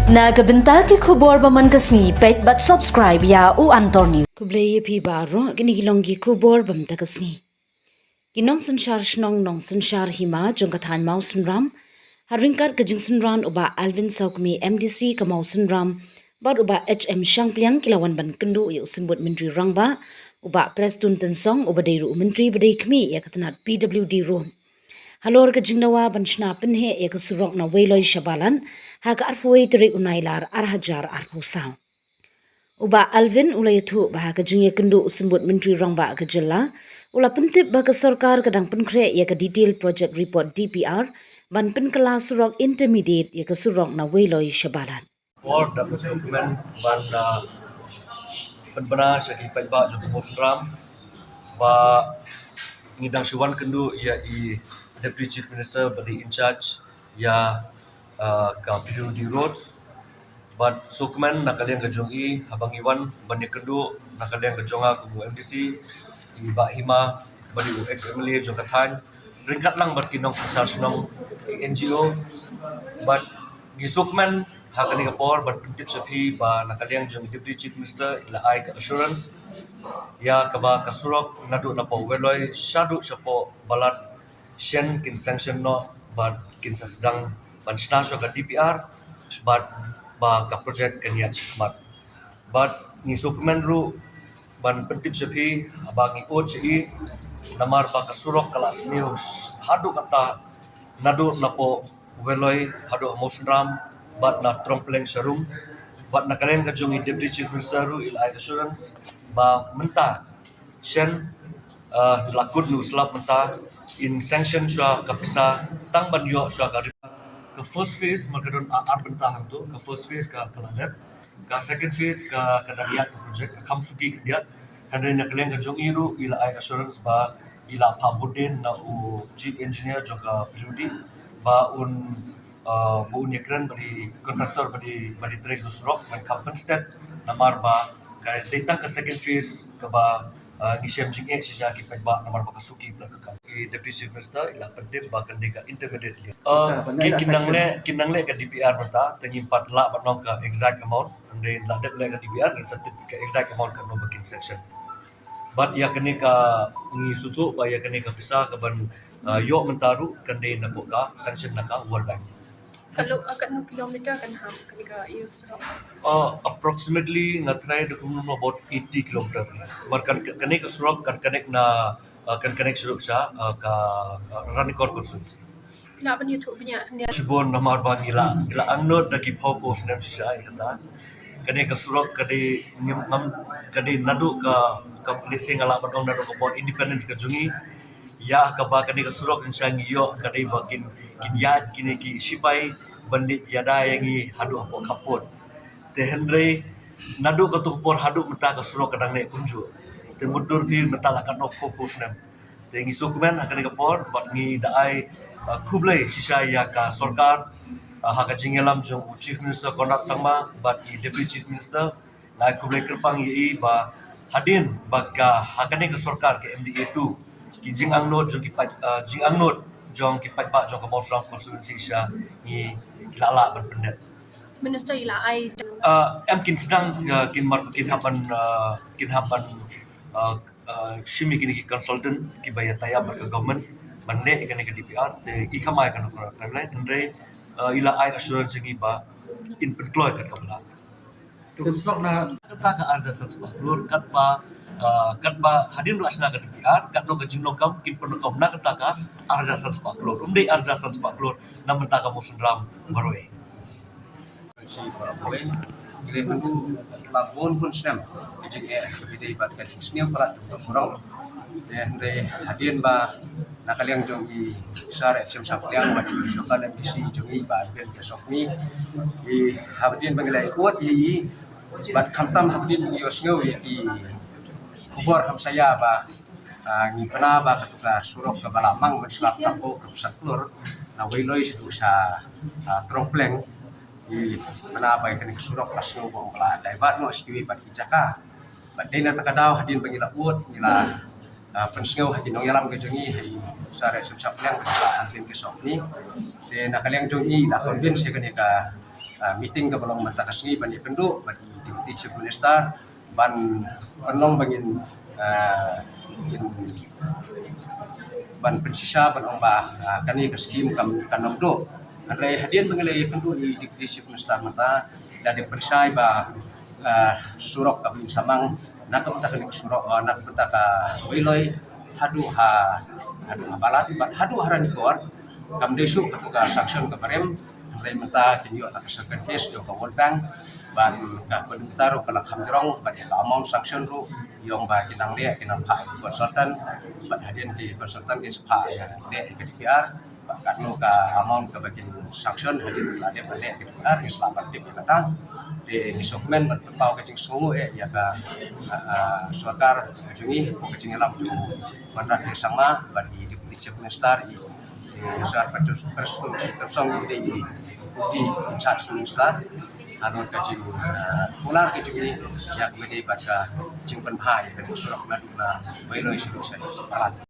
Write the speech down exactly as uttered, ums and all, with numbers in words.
Na ka bynta ki khubor ba man ka sngi, peit bad subscribe ïa U Antor News. Khublei ïa phi baroh, kine ki long ki khubor ba man ka sngi. Ki nongsynshar shnong, nongsynshar hima jong ka thaiñ Mawsynram, ha ryngkat ka jingsynran u Bah Alvin Sawkmie, M D C ka Mawsynram, bad u Bah H M Shangpliang, ki la wan ban kynduh ïa u Symbud Myntri Rangbah, u Bah Prestone Tynsong, uba dei ruh u Myntri ba dei khmih ïa ka tnat P W D ruh, halor ka jingdawa ban shna pynheh ïa ka surok na Weiloi sha Balat ha ka arphew wei tarik u Nailar ar hajar arphew saw. U Bah Alvin u la ïathuh ba ha ka jingïakynduh u Symbud Myntri Rangbah ka jylla, u la pyntip ba ka sorkar ka dang pynkhreh ïa ka Detail Project Report, D P R, ban pynkylla surok intermediate ïa ka surok na Weiloi sha Balat. Por da ka sngewkmen ban, ah, pynbna sha ki paidbah jong ka Mawsynram ba ngi dang shu wan kynduh ïa i Deputy Chief Minister ba dei in charge ïa, ah, ka P W D Roads. Bad sngewkmen na ka liang ka jong i, haba ngi wan ban ïakynduh na ka liang ka jong nga kum u M D C, i Bah Hima ba dei u ex M L A jong ka thaiñ, ryngkat lang bad ki nongsynshar shnong, ki N G O, bad ngi sngewkmen ha kane ka por ban pyntip sha phi ba na ka liang jong i Deputy Chief Minister i la ai ka assurance ïa kaba ka surok naduh napoh Weiloi shaduh shapoh Balat shen kin sanction noh bad kin sa sdang ban shna shuwa ka D P R bad ba ka project kan ïaid shakhmat. Bad ngi sngewkmen ruh ban pyntip sha phi haba ngi ud sha i, namar ba ka surok ka la sniew haduh katta naduh napoh Weiloi haduh Mawsynram bad na Trongpleng sha Rum. Bad na ka liang ka jong i Deputy Chief Minister ruh i la ai assurance ba mynta shen, uh, la kut nu slap mynta in sanction shuwa ka pisa tang ban ïoh shuwa ka ri-, ka first phase, ma ka don ar, ar bynta hangto, ka first phase ka, ka la dep, ka second phase ka, ka dang ïaid ka project, ka kham suki khyndiat. Hynrei na ka liang ka jong i ruh i la ai assurance ba i la phah burdien na u Chief Engineer jong ka P W D ba un, uh, ba un ïakren bad i contractor ba dei, ba dei trei ka surok ban kham pynsted, namar ba ka dei tang ka second phase kaba, uh, ngi shem jingeh shisha ki paidbah namar ba ka suki bad ka kam. I Deputy Chief Minister i la pyntip ba kan dei ka intermediate link. Uh, ki, kin nang leh, kin nang leh ka D P R mynta, te ngim pat lah ban ong ka exact amount, hynrei la dep leh ka D P R ngin sa tip ka exact amount katno ba kin sanction. Bad ïa kane ka, ngi sngewthuh ba ïa kane ka pisa kaban, uh, ïoh mynta ruh kan dei napoh ka sanction na ka World Bank. Katno, uh, katno kilometer kan hap kane ka ïing surok? Uh, approximately nga tharai da kumno about eighty kilometer. Mar kan, kane ka surok kan connect na, uh, kan connect surok sha, uh, ka, uh, Ranikor constituency. Phi lah ban ïathuh bniah hynrei. Shibun namar ba ngi la, ngi la angnud da ki phew phew snem shisha ïa kata. Kane ka surok ka dei ngim, ngam, ka dei naduh ka, ka lehse nga lah ban ong naduh ka por independence ka jong ngi. Ïa kaba kane ka surok ngi ïoh ka dei ba kin, kin ïaid kine ki shipai ban leit ïada ïa ngi haduh hapoh khappud. Te hynrei naduh kato ka por haduh mynta ka surok ka dang neh kumjuh. Te mutdur phi mynta la katno phew phew snem. Te ngi sngewkmen ha kane ka por bad ngi da ai, uh, khublei shisha ïa ka sorkar, uh, ha ka jingïalam jong u Chief Minister Conrad Sangma bad i Deputy Chief Minister. Nga ai khublei kyrpang ïa i ba hadien ba ka ha kane ka sorkar ka M D A two, ki jingangnud jong ki paid, uh, jingangnud jong ki paidbah jong ka Mawsynram constituency shisha ngi la lah ban pyndep. Minister i la ai. Uh, em kin sdang, uh, kin mar, kin hap ban, uh, kin hap ban, uh, uh, shim ïa kine ki consultant kiba ïa tie up bad ka government ban leh ïa kane ka D P R, te i kham ai kano kano timeline, hynrei, uh, i la ai assurance ïa ngi ba in pynkloi kat kaba lah. Kata ka ar hajar san spah klur katba, uh, katba hadien ba la shna ka D P R, katno ka jinglong kam kin pynlong kam na kata ka ar hajar san spah klur. Um dei ar hajar san spah klur na mynta ka Mawsynram marwei. Shi para bole, kile pendu la bun bun snem. Ka jingeh ka bidei bad ka jingsniew palat jong ka surok. Te hynrei hadien ba na ka liang jong i Sir H M Shangpliang bad i local M D C jong i Bah Alvin Sawkmie, i hadien ba ngi la ïoh ïa i bad khamtam hadien ba ngi ïohsngew ïa i khubor kham saia ba, ah, ngi bna ba katu ka surok kaba la mang mynshwa tamko ka rup san klur na Weiloi shaduh sha, ah, Trongpleng. Ngi bna ba ïa kane ka surok la sngew ba la divert noh sha kiwei pat ki jaka. Bad dei na kata ka daw hadien ba ngi la ud, ngi la, ah, pynsngew ha ki nongïalam ka jong ngi, ha i Sir H M Shangpliang bad i Bah Alvin Sawkmie. Te na ka liang jong ngi la convince ïa kane ka ah, meeting kaba long mynta ka sngi ban ïakynduh bad i Deputy Chief Minister ban pynlong ba ngin, ah, ngin ban pynshisha ban ong ba, ah, kane ka skim kam kan ym duh. Hynrei hadien ba ngi la ïakynduh i Deputy Chief Minister mynta, la dep pynshai ba, ah, surok kaba ngin samang na ka bynta kane ka surok, ah, na ka bynta ka Weiloi haduh ha, haduh ha Balat bad haduh ha Ranikor kam dei shuh katu ka sanction kaba rim. Hynrei mynta kin ïoh da ka second phase jong ka World Bank bad ka Conductor ruh ka la kham jrong bad ïa ka amount sanction ruh ïa ong ba ki nang leh, ki nang phah ïa ki consultant bad hadien ki consultant kin sa phah ïa leh ïa ka D P R. Bad katno ka amount kaba kin sanction hadien la dep leh ka D P R, kin sa lah ban tip ïa kata. Te ngi sngewkmen ban pynpaw ka jingsngewnguh eh ïa ka, ah, ah, sorkar ka jong ngi, ka jingïalam jong u Conrad K Sangma bad i Deputy Chief Minister, i, i Sir Prestone Tynsong, i, i, i Chief Minister. Halor ka jing, ah, kular ka jong ngi ïa kaba dei bad ka jingpynbha ïa ka surok naduh na Weiloi sha Balat.